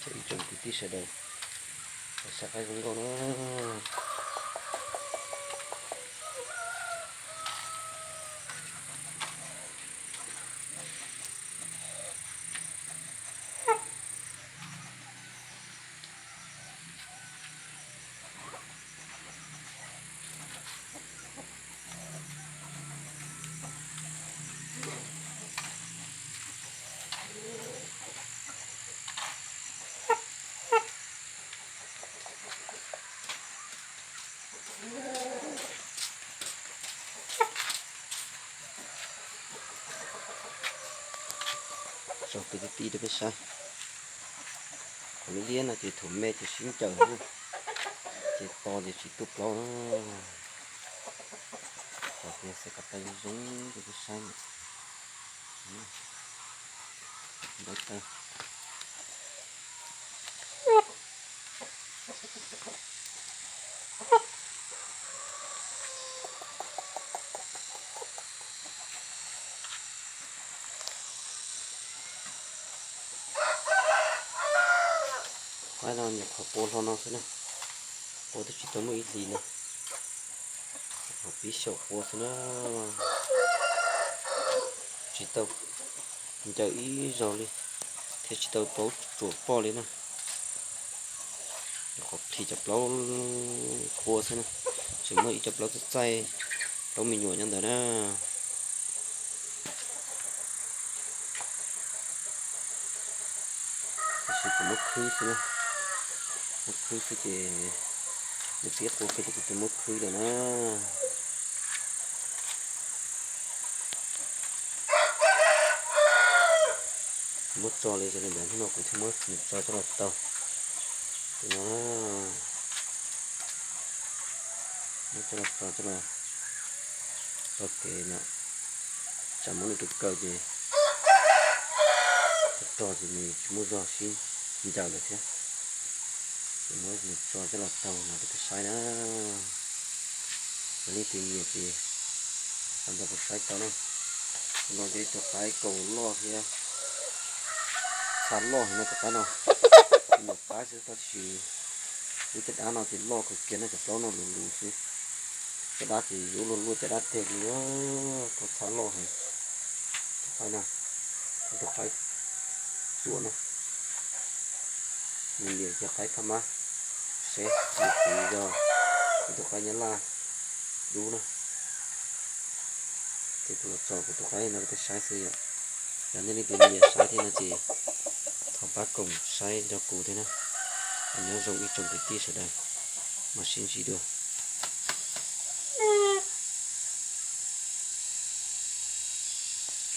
Ib tsoom kwv tij sawv daws, saib qaib zoo nkauj na. Tso kwv tij rau peb saib. Qhov liab liab no ces thaum me ces sib ncaws, ces to ces tsis tuaj plaub na. Qhov tias xav kom tau zoo zoo rau peb saib. Npawb tawg. Qaib no nyuam qhuav qua hlo no xwb na, qua twb tsis tau muaj ib hlis na. Nyuam qhuav pib xyaum qua xwb na, tsis tau ncaws ib zaug li, thiab tsis tau plaub tsuam poj li na. Nyuam qhuav thim cov plaub qua xwb na, tseem muaj ib co plaub txaij txaij, plaub me nyuam nyob ntawd na. Tab sis kuv muab khwb xwb na, muab khwb xwb ces nws pib qua kiag ces kuv thiaj muab khwb lawm na. Muab tso li ces li ntawd, hnub no kuv thiaj muab nws tso coj los tau. Tus no muab coj los tso coj los tau kev no, tsam muab nws tus kaw ces rog ces nws tsis muaj zog sib ncaws lawm thiab. Ces muab nws tso coj los tau no rau peb saib na. Yog leej twg nyiam ces ho nrog kuv saib tau na. Tus no ces ib tug qaib kaus loj thiab txha loj heev no tus qaib no. Ib nyuam qaib xwb tab sis lub caj dab no ces loj kawg kiag no, cov plaub no luv luv xwb. Caj dab ces yuav luaj luaj caj dab tiag li, plaub txha loj heev. Tus qaib no, ib tug qaib txuam na. Nws niam yog qaib Phab Mab, seb nws txiv yog ib tug qaib Nyab Laj dub na. Ces kuv los tso kuv tus qaib no rau peb saib xwb yom. Yog nej leej twg nyiam saib thiab no ces thov pab koom saib nrog kuv thiab na. Nyob zoo ib tsoom kwv tij sawv daws, mam sib ntsib dua.